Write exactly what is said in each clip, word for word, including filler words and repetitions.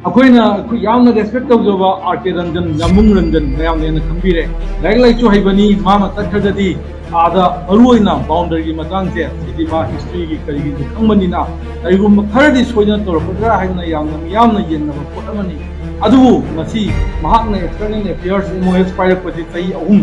ꯑꯩꯈꯣꯏꯅ ꯑꯩꯈꯣꯏ ꯌꯥꯝꯅ ꯔꯦꯁꯄꯦꯛ ꯇꯧꯖꯕ ꯑꯥꯔ ꯀꯦ ꯔꯟꯖꯟ, ꯌꯥꯝꯕꯨꯡ ꯔꯟꯖꯟ, ꯃꯌꯥꯝꯅ ꯍꯦꯟꯅ ꯈꯪꯕꯤꯔꯦ꯫ ꯂꯥꯏꯔꯤꯛ ꯂꯥꯏꯁꯨ ꯍꯩꯕꯅꯤ, ꯃꯥꯅ ꯆꯠꯈ꯭ꯔꯒꯗꯤ ꯑꯥꯗ ꯃꯔꯨ ꯑꯣꯏꯅ ꯕꯥꯎꯟꯗꯔꯤꯒꯤ ꯃꯇꯥꯡꯁꯦ ꯁꯤꯗꯤ ꯃꯥ ꯍꯤꯁꯇ꯭ꯔꯤꯒꯤ ꯀꯔꯤꯒꯤꯁꯨ ꯈꯪꯕꯅꯤꯅ ꯀꯔꯤꯒꯨꯝꯕ ꯈꯔꯗꯤ ꯁꯣꯏꯗꯅ ꯇꯧꯔꯛꯀꯗ꯭ꯔꯥ ꯍꯥꯏꯗꯅ ꯌꯥꯝꯅ ꯃꯤꯌꯥꯝꯅ ꯌꯦꯡꯅꯕ ꯄꯣꯠ ꯑꯃꯅꯤ꯫ ꯑꯗꯨꯕꯨ ꯉꯁꯤ ꯃꯍꯥꯛꯅ ꯑꯦꯛꯁꯇꯔꯅꯦꯜ ꯑꯦꯐꯤꯌꯔꯁ, ꯑꯦꯝ ꯑꯣ ꯑꯦꯁ, ꯄꯥꯏꯔꯛꯄꯁꯤ ꯆꯍꯤ ꯑꯍꯨꯝ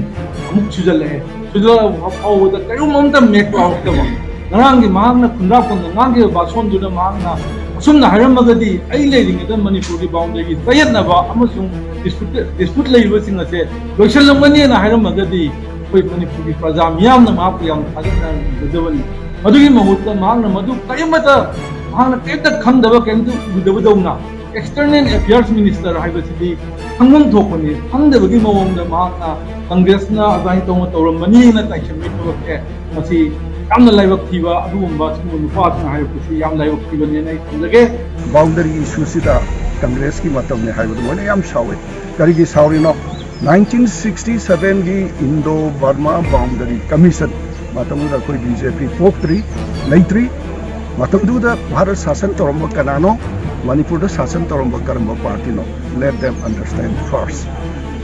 ꯑꯃꯨꯛ ꯁꯨꯖꯜꯂꯛꯑꯦ꯫ ꯁꯨꯖꯜꯂꯛꯑꯕ ꯐꯥꯎꯕꯗ ꯀꯔꯤꯒꯨꯝꯕ ꯑꯝꯇ ꯃꯦꯛ ꯂꯥꯎꯔꯛꯇꯕ꯫ ꯉꯔꯥꯡꯒꯤ ꯃꯍꯥꯛꯅ ꯈꯨꯟꯗ꯭ꯔꯥꯛꯄꯝꯗ ꯉꯥꯡꯈꯤꯕ ꯚꯥꯁꯣꯟꯗꯨꯗ ꯃꯍꯥꯛꯅ ꯑꯁꯨꯝꯅ ꯍꯥꯏꯔꯝꯃꯒꯗꯤ ꯑꯩ ꯂꯩꯔꯤꯉꯩꯗ ꯃꯅꯤꯄꯨꯔꯒꯤ ꯕꯥꯎꯟꯗꯔꯤꯒꯤ ꯆꯌꯦꯠꯅꯕ ꯑꯃꯁꯨꯡ ꯗꯤꯁꯄ꯭ꯌꯨꯠ ꯗꯤꯁꯄ꯭ꯌꯨꯠ ꯂꯩꯔꯤꯕꯁꯤꯡ ꯑꯁꯦ ꯂꯣꯏꯁꯤꯜꯂꯝꯒꯅꯤꯅ ꯍꯥꯏꯔꯝꯃꯒꯗꯤ ꯑꯩꯈꯣꯏ ꯃꯅꯤꯄꯨꯔꯒꯤ ꯄ꯭ꯔꯖꯥ ꯃꯤꯌꯥꯝꯅ ꯃꯍꯥꯛꯄꯨ ꯌꯥꯝꯅ ꯊꯥꯒꯠꯅꯔꯝꯒꯗꯕꯅꯤ꯫ ꯃꯗꯨꯒꯤ ꯃꯍꯨꯠꯇ ꯃꯍꯥꯛꯅ ꯃꯗꯨ ꯀꯔꯤꯃꯠꯇ, ꯃꯍꯥꯛꯅ ꯀꯔꯤꯝꯇ ꯈꯪꯗꯕ, ꯀꯔꯤꯝꯇ ꯎꯗꯕꯗꯧꯅ ꯑꯦꯛꯁꯇꯔꯅꯦꯜ ꯑꯦꯐꯤꯌꯔꯁ ꯃꯤꯅꯤꯁꯇꯔ ꯍꯥꯏꯕꯁꯤꯗꯤ ꯈꯪꯐꯝ ꯊꯣꯛꯄꯅꯤ꯫ ꯈꯪꯗꯕꯒꯤ ꯃꯑꯣꯡꯗ ꯃꯍꯥꯛꯅ ꯀꯪꯒ꯭ꯔꯦꯁꯅ ꯑꯗꯨꯃꯥꯏꯅ ꯇꯧꯅ ꯇꯧꯔꯝꯕꯅꯤꯅ ꯇꯥꯏꯁꯟꯕꯒꯤ ꯊꯕꯛꯁꯦ, ꯃꯁꯤ ꯌꯥꯝꯅ ꯂꯥꯏꯕꯛ ꯊꯤꯕ꯫ ꯑꯗꯨꯒꯨꯝꯕ ꯁꯤꯒꯨꯝꯕ ꯅꯨꯄꯥꯁꯤꯡ ꯍꯥꯏꯕꯁꯤ ꯌꯥꯝ ꯂꯥꯏꯕꯛ ꯊꯤꯕꯅꯦꯅ ꯑꯩ ꯊꯝꯖꯒꯦ꯫ ꯕꯥꯎꯟꯗꯔꯤ ꯏꯁꯨꯁꯤꯗ ꯀꯪꯒ꯭ꯔꯦꯁꯀꯤ ꯃꯇꯝꯅꯤ ꯍꯥꯏꯕꯗꯨ ꯃꯣꯏꯅ ꯌꯥꯝ ꯁꯥꯎꯏ꯫ ꯀꯔꯤꯒꯤ ꯁꯥꯎꯔꯤꯅꯣ? ꯅꯥꯏꯟꯇꯤꯟ ꯁꯤꯛꯁꯇꯤ ꯁꯚꯦꯟꯒꯤ ꯏꯟꯗꯣ ꯕꯔꯃꯥ ꯕꯥꯎꯟꯗꯔꯤ ꯀꯃꯤꯁꯟ, ꯃꯇꯝꯗꯨꯗ ꯑꯩꯈꯣꯏ ꯕꯤ ꯖꯦ ꯄꯤ ꯄꯣꯛꯇ꯭ꯔꯤ, ꯂꯩꯇ꯭ꯔꯤ꯫ ꯃꯇꯝꯗꯨꯗ ꯚꯥꯔꯠ ꯁꯥꯁꯟ ꯇꯧꯔꯝꯕ ꯀꯅꯥꯅꯣ? ꯃꯅꯤꯄꯨꯔꯗ ꯁꯥꯁꯟ ꯇꯧꯔꯝꯕ ꯀꯔꯝꯕ ꯄꯥꯔꯇꯤꯅꯣ? Let them understand first.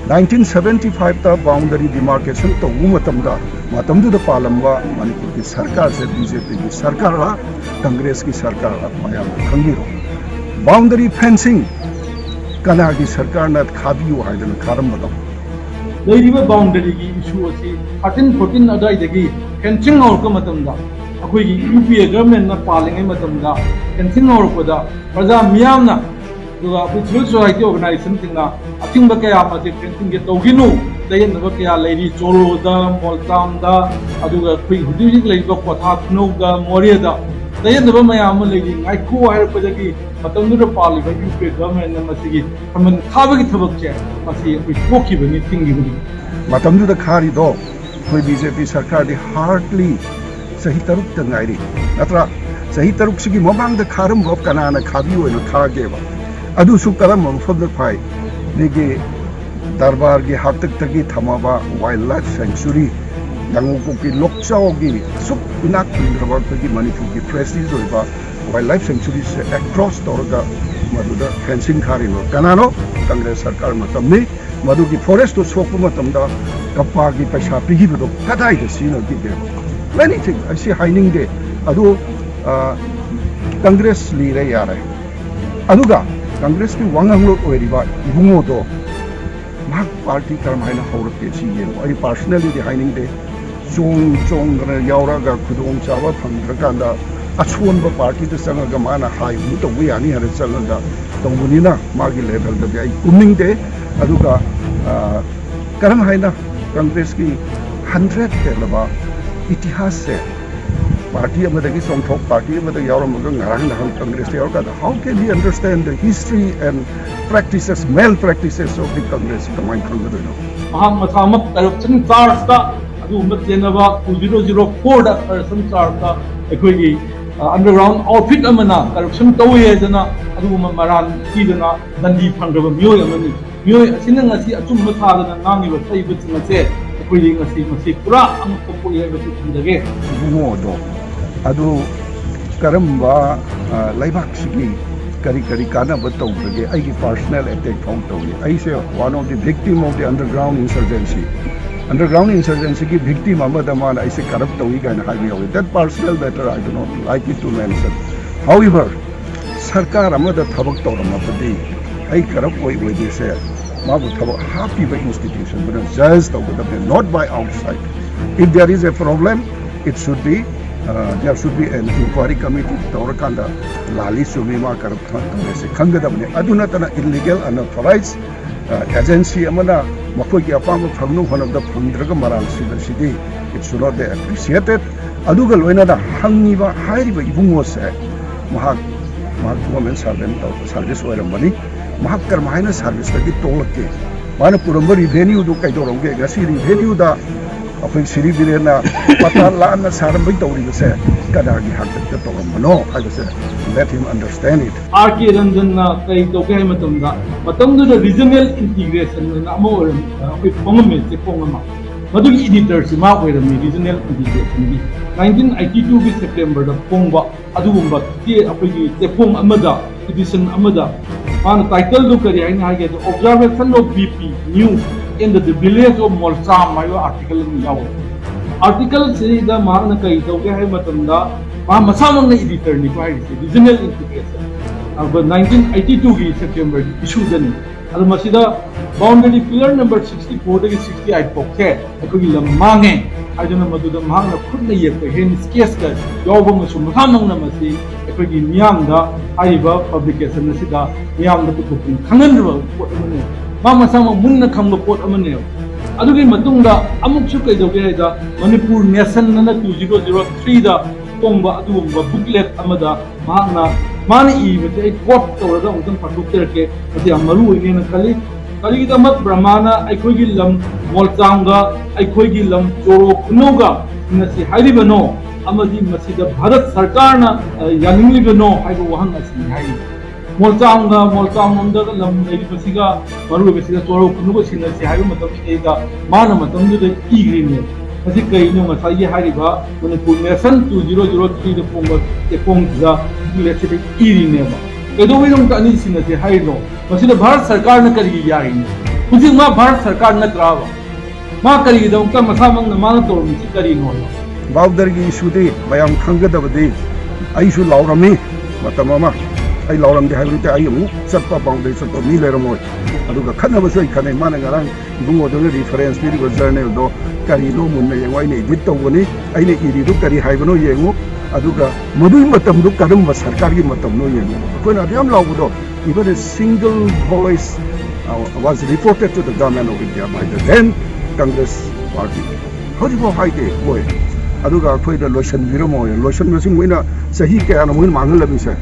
Nineteen seventy ꯐꯥꯏꯚꯇ ꯕꯥꯎꯟꯗꯔꯤ ꯗꯤꯃꯥꯔꯀꯦꯁꯟ ꯇꯧꯕ ꯃꯇꯝꯗ, ꯃꯇꯝꯗꯨꯗ ꯄꯥꯜꯂꯝꯕ ꯃꯅꯤꯄꯨꯔꯒꯤ ꯁꯔꯀꯥꯔꯁꯦ ꯕꯤ ꯖꯦ ꯄꯤꯒꯤ ꯁꯔꯀꯥꯔꯔ ꯀꯪꯒ꯭ꯔꯦꯁꯀꯤ ꯁꯔꯀꯥꯔꯔ ꯃꯌꯥꯝꯅ ꯈꯪꯕꯤꯔꯣ꯫ ꯕꯥꯎꯟꯗꯔꯤ ꯐꯦꯟꯁꯤꯡ ꯀꯅꯥꯒꯤ ꯁꯔꯀꯥꯔꯅ ꯈꯥꯕꯤꯌꯨ ꯍꯥꯏꯗꯅ ꯈꯥꯔꯝꯕꯅꯣ? ꯂꯩꯔꯤꯕ ꯕꯥꯎꯟꯗꯔꯤꯒꯤ ꯏꯁꯨ ꯑꯁꯤ ꯊꯥꯔꯇꯤꯟ ꯐꯣꯔꯇꯤꯟ ꯑꯗꯨꯋꯥꯏꯗꯒꯤ ꯐꯦꯟꯁꯤꯡ ꯍꯧꯔꯛꯄ ꯃꯇꯝꯗ ꯑꯩꯈꯣꯏꯒꯤ ꯌꯨ ꯄꯤ ꯑꯦ ꯒꯚꯔꯟꯃꯦꯟꯠꯅ ꯄꯥꯜꯂꯤꯉꯩ ꯃꯇꯝꯗ ꯐꯦꯟꯁꯤꯡ ꯍꯧꯔꯛꯄꯗ ꯄ꯭ꯔꯖꯥ ꯃꯤꯌꯥꯝꯅ ꯑꯗꯨꯒ ꯑꯩꯈꯣꯏ ꯁꯤꯚꯤꯜ ꯁꯣꯁꯥꯏꯇꯤ ꯑꯣꯔꯒꯅꯥꯏꯖꯦꯁꯟꯁꯤꯡꯅ ꯑꯊꯤꯡꯕ ꯀꯌꯥ ꯑꯃꯁꯦ ꯐꯦꯟꯁꯤꯡꯁꯦ ꯇꯧꯈꯤꯅꯨ, ꯆꯌꯦꯠꯅꯕ ꯀꯌꯥ ꯂꯩꯔꯤ, ꯆꯣꯔꯣꯗ, ꯃꯣꯜꯇꯥꯝꯗ, ꯑꯗꯨꯒ ꯑꯩꯈꯣꯏ ꯍꯧꯖꯤꯛ ꯍꯧꯖꯤꯛ ꯂꯩꯔꯤꯕ ꯀ꯭ꯋꯥꯊꯥ ꯈꯨꯅꯧꯗ, ꯃꯣꯔꯦꯗ ꯆꯌꯦꯠꯅꯕ ꯃꯌꯥꯝ ꯑꯃ ꯂꯩꯔꯤ꯫ ꯉꯥꯏꯈꯣ ꯍꯥꯏꯔꯛꯄꯗꯒꯤ ꯃꯇꯝꯗꯨꯗ ꯄꯥꯜꯂꯤꯕ ꯌꯨ ꯄꯤ ꯑꯦ ꯒꯚꯔꯟꯃꯦꯟꯠꯅ ꯃꯁꯤꯒꯤ ꯈꯝꯕꯟ ꯈꯥꯕꯒꯤ ꯊꯕꯛꯁꯦ ꯃꯁꯤ ꯑꯩꯈꯣꯏ ꯊꯣꯛꯈꯤꯕꯅꯤ, ꯊꯤꯡꯈꯤꯕꯅꯤ꯫ ꯃꯇꯝꯗꯨꯗ ꯈꯥꯔꯤꯗꯣ ꯑꯩꯈꯣꯏ ꯕꯤ ꯖꯦ ꯄꯤ ꯁꯔꯀꯥꯔꯗꯤ ꯍꯥꯔꯗꯂꯤ ꯆꯍꯤ ꯇꯔꯨꯛꯇ ꯉꯥꯏꯔꯤ, ꯅꯠꯇ꯭ꯔꯥ? ꯆꯍꯤ ꯇꯔꯨꯛꯁꯤꯒꯤ ꯃꯃꯥꯡꯗ ꯈꯥꯔꯝꯕ ꯀꯅꯥꯅ ꯈꯥꯕꯤꯌꯣꯅ ꯈꯥꯒꯦꯕ? ꯑꯗꯨꯁꯨ ꯀꯔꯝꯕ ꯃꯐꯝꯗ ꯐꯥꯏ? ꯃꯤꯒꯤ ꯗꯔꯕꯥꯔꯒꯤ ꯍꯥꯛꯇꯛꯇꯒꯤ ꯊꯝꯃꯕ ꯋꯥꯏꯜ ꯂꯥꯏꯐ ꯁꯦꯡꯆꯨꯔꯤ, ꯌꯥꯡꯉꯨ ꯀꯣꯛꯀꯤ ꯂꯣꯛꯆꯥꯎꯒꯤ ꯑꯁꯨꯛ ꯏꯅꯥꯛ ꯈꯨꯟꯈ꯭ꯔꯕ ꯑꯩꯈꯣꯏꯒꯤ ꯃꯅꯤꯄꯨꯔꯒꯤ ꯄ꯭ꯔꯦꯁꯇꯤꯖ ꯑꯣꯏꯕ ꯋꯥꯏꯜ ꯂꯥꯏꯐ ꯁꯦꯡꯆꯨꯔꯤꯁꯦ ꯑꯦꯀ꯭ꯔꯣꯁ ꯇꯧꯔꯒ ꯃꯗꯨꯗ ꯐꯦꯟꯁꯤꯡ ꯊꯥꯔꯤꯕ ꯀꯅꯥꯅꯣ? ꯀꯪꯒ꯭ꯔꯦꯁ ꯁꯔꯀꯥꯔ ꯃꯇꯝꯅꯤ꯫ ꯃꯗꯨꯒꯤ ꯐꯣꯔꯦꯁꯇꯨ ꯁꯣꯛꯄ ꯃꯇꯝꯗ ꯀꯞꯄꯥꯒꯤ ꯄꯩꯁꯥ ꯄꯤꯈꯤꯕꯗꯣ ꯀꯗꯥꯏꯗ ꯁꯤꯖꯤꯟꯅꯈꯤꯒꯦꯕ? Many things ꯑꯩ ꯁꯤ ꯍꯥꯏꯅꯤꯡꯗꯦ꯫ ꯑꯗꯨ, ꯑ, ꯀꯪꯒ꯭ꯔꯦꯁ ꯂꯤꯔꯦ ꯌꯥꯔꯦ꯫ ꯑꯗꯨꯒ ꯀꯪꯒ꯭ꯔꯦꯁꯀꯤ ꯋꯥꯉꯥꯡꯂꯣꯏ ꯑꯣꯏꯔꯤꯕ ꯏꯕꯨꯡꯉꯣꯗꯣ ꯃꯍꯥꯛ ꯄꯥꯔꯇꯤ ꯀꯔꯝꯍꯥꯏꯅ ꯍꯧꯔꯛꯀꯦ ꯁꯤ ꯌꯦꯡꯉꯣ꯫ ꯑꯩ personally ꯗꯤ ꯍꯥꯏꯅꯤꯡꯗꯦ꯫ ꯆꯣꯡ ꯆꯣꯡꯗꯅ ꯌꯥꯎꯔꯛꯑꯒ ꯈꯨꯗꯣꯡꯆꯥꯕ ꯐꯪꯗ꯭ꯔꯀꯥꯟꯗ ꯑꯁꯣꯟꯕ ꯄꯥꯔꯇꯤꯗ ꯆꯪꯉꯒ ꯃꯥꯅ ꯍꯥꯏꯕꯗꯨ ꯇꯧꯕ ꯌꯥꯅꯤ ꯍꯥꯏꯅ ꯆꯪꯉꯒ ꯇꯧꯕꯅꯤꯅ ꯃꯥꯒꯤ ꯂꯦꯚꯦꯜꯗꯗꯤ ꯑꯩ ꯀꯨꯝꯅꯤꯡꯗꯦ꯫ ꯑꯗꯨꯒ, ꯑ, ꯀꯔꯝ ꯍꯥꯏꯅ ꯀꯪꯒ꯭ꯔꯦꯁꯀꯤ ꯍꯟꯗ꯭ꯔꯦꯠ ꯍꯦꯜꯂꯕ ꯏꯇꯤꯍꯥꯁꯁꯦ ꯄꯥꯔꯇꯤ ꯑꯃꯗꯒꯤ ꯆꯣꯡꯊꯣꯛ, ꯄꯥꯔꯇꯤ ꯑꯃꯗ ꯌꯥꯎꯔꯝꯃꯒ ꯉꯔꯥꯡ ꯅꯍꯥꯟ ꯀꯪꯒ꯭ꯔꯦꯁꯇ ꯌꯥꯎꯔꯀꯥꯟꯗ, how can he understand the history and practices, malpractices of the Congress? ꯀꯃꯥꯏꯅ ꯈꯪꯒꯗꯣꯏꯅꯣ? ꯃꯍꯥꯛ ꯃꯁꯥꯃꯛ ꯀꯔꯞꯁꯟ ꯆꯥꯔꯖꯇ ꯑꯗꯨꯒꯨꯝꯕ ꯆꯦꯟꯅꯕ, two zero zero four ꯗ ꯀꯔꯞꯁꯟ ꯆꯥꯔꯖꯇ ꯑꯩꯈꯣꯏꯒꯤ, ꯑ, ꯑꯟꯗꯔꯒ꯭ꯔꯥꯎꯟ ꯑꯥꯎꯠꯐꯤꯠ ꯑꯃꯅ ꯀꯔꯞꯁꯟ ꯇꯧꯏ ꯍꯥꯏꯗꯅ ꯑꯗꯨꯒꯨꯝꯕ ꯃꯔꯥꯜ ꯄꯤꯗꯅ ꯗꯟꯗꯤ ꯐꯪꯈ꯭ꯔꯕ ꯃꯤꯑꯣꯏ ꯑꯃꯅꯤ꯫ ꯃꯤꯑꯣꯏ ꯑꯁꯤꯅ ꯉꯁꯤ ꯑꯆꯨꯝꯕ ꯁꯥꯗꯅ ꯉꯥꯡꯂꯤꯕ ꯁꯛꯏꯕꯁꯤꯡ ꯑꯁꯦ ꯑꯩꯈꯣꯏꯗꯤ ꯉꯁꯤ ꯃꯁꯤ ꯄꯨꯔꯥ ꯑꯉꯛꯄ ꯄꯣꯛꯏ ꯍꯥꯏꯕꯁꯤ ꯊꯝꯖꯒꯦ꯫ ꯏꯕꯨꯡꯉꯣꯗꯣ ꯑꯗꯨ ꯀꯔꯝꯕ, ꯑ, ꯂꯩꯕꯥꯛꯁꯤꯒꯤ ꯀꯔꯤ ꯀꯔꯤ ꯀꯥꯟꯅꯕ ꯇꯧꯈ꯭ꯔꯒꯦ? ꯑꯩꯒꯤ personal attack ꯐꯥꯎ ꯇꯧꯏ꯫ ꯑꯩꯁꯦ one of the victim of the underground insurgency꯫ Underground insurgency ꯒꯤ victim ꯑꯃꯗ ꯃꯥꯅ ꯑꯩꯁꯦ ꯀꯔꯞ ꯇꯧꯏ ꯀꯥꯏꯅ ꯍꯥꯏꯕ ꯌꯥꯎꯏ꯫ That personal matter I do not like it to mention. However, ꯁꯔꯀꯥꯔ ꯑꯃꯗ ꯊꯕꯛ ꯇꯧꯔꯝꯃꯕꯗꯤ ꯑꯩ ꯀꯔꯞ ꯑꯣꯏ ꯑꯣꯏꯗꯦꯁꯦ ꯃꯥꯕꯨ ꯊꯕꯛ ꯍꯥꯞꯄꯤꯕ institution ꯗꯨꯅ judge ꯇꯧꯒꯗꯕꯅꯤ, not by outside. If there is a problem, it should be, uh, there should be an inquiry committee ꯇꯧꯔꯀꯥꯟꯗ ꯂꯥꯜꯂꯤ ꯆꯨꯝꯃꯤ ꯃꯥ ꯀꯔꯞ ꯇꯧꯔꯦꯁꯦ ꯈꯪꯒꯗꯕꯅꯤ꯫ ꯑꯗꯨ ꯅꯠꯇꯅ illegal, unauthorized, uh, agency ꯑꯃꯅ ꯃꯈꯣꯏꯒꯤ ꯑꯄꯥꯝꯕ ꯐꯪꯅꯕ ꯍꯣꯠꯅꯕꯗ ꯐꯪꯗ꯭ꯔꯒ ꯃꯔꯥꯜ ꯁꯤꯕꯁꯤꯗꯤ it should not be appreciated꯫ ꯑꯗꯨꯒ ꯂꯣꯏꯅꯅ ꯍꯪꯉꯤꯕ ꯍꯥꯏꯔꯤꯕ ꯏꯕꯨꯡꯉꯣꯁꯦ ꯃꯍꯥꯛ, ꯃꯍꯥꯛ government servant ꯇꯧ-, service ꯑꯣꯏꯔꯝꯕꯅꯤ꯫ ꯃꯍꯥꯛ ꯀꯔꯝꯍꯥꯏꯅ service ꯇꯒꯤ ꯇꯣꯛꯂꯛꯀꯦ? ꯃꯥꯅ ꯄꯨꯔꯝꯕ revenue ꯗꯨ ꯀꯩꯗꯧꯔꯝꯒꯦ? ꯉꯁꯤ revenue ꯗ ꯑꯩꯈꯣꯏ ꯁꯤꯔꯤ ꯕꯤꯔꯦꯟꯅ ꯄꯇꯥ ꯂꯥꯟꯅ ꯁꯥꯔꯝꯕꯩ ꯇꯧꯔꯤꯕꯁꯦ ꯀꯅꯥꯒꯤ ꯍꯥꯛꯇꯛꯇ ꯇꯧꯔꯝꯕꯅꯣ ꯍꯥꯏꯕꯁꯦ, let him understand it꯫ R K ꯔꯟꯖꯟꯅ ꯀꯔꯤ ꯇꯧꯒꯦ ꯍꯥꯏꯕ ꯃꯇꯝꯗ, ꯃꯇꯝꯗꯨꯗ regional integration ꯑꯅ ꯑꯃ ꯑꯣꯏꯔꯝ-, ꯑꯩꯈꯣꯏ ꯐꯣꯡꯉꯝꯃꯦ, ꯆꯦꯐꯣꯡ ꯑꯃ꯫ ꯃꯗꯨꯒꯤ editor ꯁꯤ ꯃꯥ ꯑꯣꯏꯔꯝꯃꯤ, regional integration ꯒꯤ꯫ Nineteen eighty two ꯒꯤ September ꯗ ꯐꯣꯡꯕ ꯑꯗꯨꯒꯨꯝꯕ ꯆꯦ, ꯑꯩꯈꯣꯏꯒꯤ ꯆꯦꯐꯣꯡ ꯑꯃꯗ ꯑꯦꯗꯤꯁꯟ ꯑꯃꯗ ꯃꯥꯅ ꯇꯥꯏꯇꯜꯗꯨ ꯀꯔꯤ ꯍꯥꯏꯅ ꯍꯥꯏꯒꯦ ꯍꯥꯏꯗ, Observation of B P New in the Village of Molcham ꯍꯥꯏꯕ ꯑꯥꯔꯇꯤꯀꯜ ꯑꯃ ꯌꯥꯎꯋꯦ꯫ ꯑꯥꯔꯇꯤꯀꯜꯁꯤꯗ ꯃꯍꯥꯛꯅ ꯀꯔꯤ ꯇꯧꯒꯦ ꯍꯥꯏꯕ ꯃꯇꯝꯗ, ꯃꯥ ꯃꯁꯥꯃꯛꯅ ꯏꯗꯤꯇꯔꯅꯤꯀꯣ ꯍꯥꯏꯔꯤꯁꯦ, ꯔꯤꯖꯅꯦꯜ ꯏꯟꯇꯤꯒ꯭ꯔꯦꯁꯟ, ꯑꯗꯨꯒ ꯅꯥꯏꯟꯇꯤꯟ ꯑꯩꯠꯇꯤ ꯇꯨꯒꯤ ꯁꯦꯞꯇꯦꯝꯕꯔꯒꯤ ꯏꯁꯨꯗꯅꯤ꯫ ꯑꯗꯣ ꯃꯁꯤꯗ ꯕꯥꯎꯟꯗꯔꯤ ꯄꯤꯂꯔ ꯅꯝꯕꯔ ꯁꯤꯛꯁꯇꯤ ꯐꯣꯔꯗꯒꯤ ꯁꯤꯛꯁꯇꯤ ꯑꯩꯠ ꯐꯥꯎꯁꯦ ꯑꯩꯈꯣꯏꯒꯤ ꯂꯝ ꯃꯥꯡꯉꯦ ꯍꯥꯏꯗꯨꯅ, ꯃꯗꯨꯗ ꯃꯍꯥꯛꯅ ꯈꯨꯠꯅ ꯌꯦꯛꯄ ꯍꯦꯟ ꯁ꯭ꯀꯦꯠꯁꯀ ꯌꯥꯎꯕ ꯑꯃꯁꯨ ꯃꯁꯥꯃꯛꯅ ꯃꯁꯤ ꯑꯩꯈꯣꯏꯒꯤ ꯃꯤꯌꯥꯝꯗ ꯍꯥꯏꯔꯤꯕ ꯄꯕ꯭ꯂꯤꯀꯦꯁꯟ ꯑꯁꯤꯗ ꯃꯤꯌꯥꯝꯗ ꯄꯨꯊꯣꯛꯇꯨꯅ ꯈꯪꯍꯟꯗ꯭ꯔꯕ ꯄꯣꯠ ꯑꯃꯅꯦꯕ꯫ ꯃꯥ ꯃꯁꯥꯃꯛ ꯃꯨꯟꯅ ꯈꯪꯕ ꯄꯣꯠ ꯑꯃꯅꯦꯕ꯫ ꯑꯗꯨꯒꯤ ꯃꯇꯨꯡꯗ ꯑꯃꯨꯛꯁꯨ ꯀꯩꯗꯧꯒꯦ ꯍꯥꯏꯗ, ꯃꯅꯤꯄꯨꯔ ꯅꯦꯁꯟ ꯑꯅ ꯇꯨ ꯖꯤꯔꯣ ꯖꯤꯔꯣ ꯊ꯭ꯔꯤꯗ ꯐꯣꯡꯕ ꯑꯗꯨꯒꯨꯝꯕ ꯕꯨꯛꯂꯦꯠ ꯑꯃꯗ ꯃꯍꯥꯛꯅ, ꯃꯥꯅ ꯏꯕꯁꯦ ꯑꯩ ꯀꯣꯠ ꯇꯧꯔꯒ ꯑꯃꯨꯛꯇꯪ ꯄꯥꯊꯣꯛꯆꯔꯛꯀꯦ꯫ ꯃꯁꯤ ꯌꯥꯝ ꯃꯔꯨ ꯑꯣꯏꯅꯦꯅ ꯈꯜꯂꯤ꯫ ꯀꯔꯤꯒꯤꯗꯃꯛ ꯕ꯭ꯔꯍꯃꯥꯅ ꯑꯩꯈꯣꯏꯒꯤ ꯂꯝ ꯃꯣꯜꯆꯥꯡꯒ ꯑꯩꯈꯣꯏꯒꯤ ꯂꯝ ꯆꯣꯔꯣ ꯈꯨꯅꯧꯒ ꯁꯤꯟꯅꯁꯤ ꯍꯥꯏꯔꯤꯕꯅꯣ, ꯑꯃꯗꯤ ꯃꯁꯤꯗ ꯚꯥꯔꯠ ꯁꯔꯀꯥꯔꯅ, ꯑ, ꯌꯥꯅꯤꯡꯂꯤꯕꯅꯣ ꯍꯥꯏꯕ ꯋꯥꯍꯪ ꯑꯁꯤꯅꯤ ꯍꯥꯏꯔꯤ꯫ ꯃꯣꯜꯆꯥꯡꯒ, ꯃꯣꯜꯆꯥꯡ ꯂꯣꯝꯗꯒ ꯂꯝ ꯂꯩꯔꯤꯕꯁꯤꯒ, ꯃꯔꯨꯑꯣꯏꯕꯁꯤꯒ ꯆꯣꯔꯣ ꯈꯨꯅꯧꯒ ꯁꯤꯟꯅꯁꯤ ꯍꯥꯏꯕ ꯃꯇꯝꯁꯤꯗꯩꯗ ꯃꯥꯅ ꯃꯇꯝꯗꯨꯗ ꯏꯈ꯭ꯔꯤꯅꯦ꯫ ꯃꯁꯤ ꯀꯔꯤꯅꯣ? ꯉꯁꯥꯏꯒꯤ ꯍꯥꯏꯔꯤꯕ Manipur nation two zero zero ꯊ꯭ꯔꯤꯗ ꯐꯣꯡꯕ ꯆꯦꯐꯣꯡꯁꯤꯗ ꯕꯨꯛꯂꯦꯠꯁꯤꯗ ꯏꯔꯤꯅꯦꯕ꯫ ꯀꯩꯗꯧꯕꯩꯗꯃꯛꯇ ꯑꯅꯤ ꯁꯤꯟꯅꯁꯦ ꯍꯥꯏꯔꯤꯅꯣ? ꯃꯁꯤꯗ ꯚꯥꯔꯠ ꯁꯔꯀꯥꯔꯅ ꯀꯔꯤꯒꯤ ꯌꯥꯔꯤꯅꯣ? ꯍꯧꯖꯤꯛ ꯃꯥ ꯚꯥꯔꯠ ꯁꯔꯀꯥꯔ ꯅꯠꯇ꯭ꯔꯥꯕ? ꯃꯥ ꯀꯔꯤꯒꯤꯗꯃꯛꯇ ꯃꯁꯥꯃꯛꯅ ꯃꯥꯅ ꯇꯧꯔꯝꯃꯤꯁꯤ ꯀꯔꯤꯅꯣ? ꯕꯥꯎꯗꯔꯒꯤ ꯏꯁꯨꯗꯤ ꯃꯌꯥꯝ ꯈꯪꯒꯗꯕꯗꯤ, ꯑꯩꯁꯨ ꯂꯥꯎꯔꯝꯃꯤ ꯃꯇꯝ ꯑꯃ꯫ ꯑꯩ ꯂꯥꯎꯔꯝꯗꯦ ꯍꯥꯏꯕ ꯅꯠꯇꯦ, ꯑꯩ ꯑꯃꯨꯛ ꯆꯠꯄ, ꯕꯥꯎꯗꯔꯤ ꯆꯠꯄ ꯃꯤ ꯂꯩꯔꯝꯃꯣꯏ꯫ ꯑꯗꯨꯒ ꯈꯠꯅꯕꯁꯨ ꯑꯩ ꯈꯠꯅꯩ꯫ ꯃꯥꯅ ꯉꯔꯥꯡ ꯏꯕꯨꯡꯉꯣꯗꯨꯅ ꯔꯤꯐꯔꯦꯟꯁ ꯄꯤꯔꯤꯕ ꯖꯔꯅꯦꯜꯗꯣ ꯀꯔꯤꯅꯣ ꯃꯨꯟꯅ ꯌꯦꯡꯉꯣ꯫ ꯑꯩꯅ ꯏꯗꯤꯠ ꯇꯧꯕꯅꯤ, ꯑꯩꯅ ꯏꯔꯤꯗꯨ ꯀꯔꯤ ꯍꯥꯏꯕꯅꯣ ꯌꯦꯡꯉꯨ꯫ ꯑꯗꯨꯒ ꯃꯗꯨꯒꯤ ꯃꯇꯝꯗꯨ ꯀꯔꯝꯕ ꯁꯔꯀꯥꯔꯒꯤ ꯃꯇꯝꯅꯣ ꯌꯦꯡꯉꯨ꯫ ꯑꯩꯈꯣꯏꯅ ꯑꯗꯨ ꯌꯥꯝ ꯂꯥꯎꯕꯗꯣ, even a single voice, uh, was reported to the Government of India by the then Congress party. ꯍꯧꯖꯤꯛꯐꯥꯎ ꯍꯥꯏꯗꯦ ꯃꯣꯏ꯫ ꯑꯗꯨꯒ ꯑꯩꯈꯣꯏꯗ ꯂꯣꯏꯁꯤꯟꯕꯤꯔꯝꯃꯣ꯫ ꯂꯣꯏꯁꯤꯟꯕꯁꯤ ꯃꯣꯏꯅ ꯆꯍꯤ ꯀꯌꯥꯅꯣ ꯃꯣꯏꯅ ꯃꯥꯡꯍꯜꯂꯝꯃꯤꯁꯦ꯫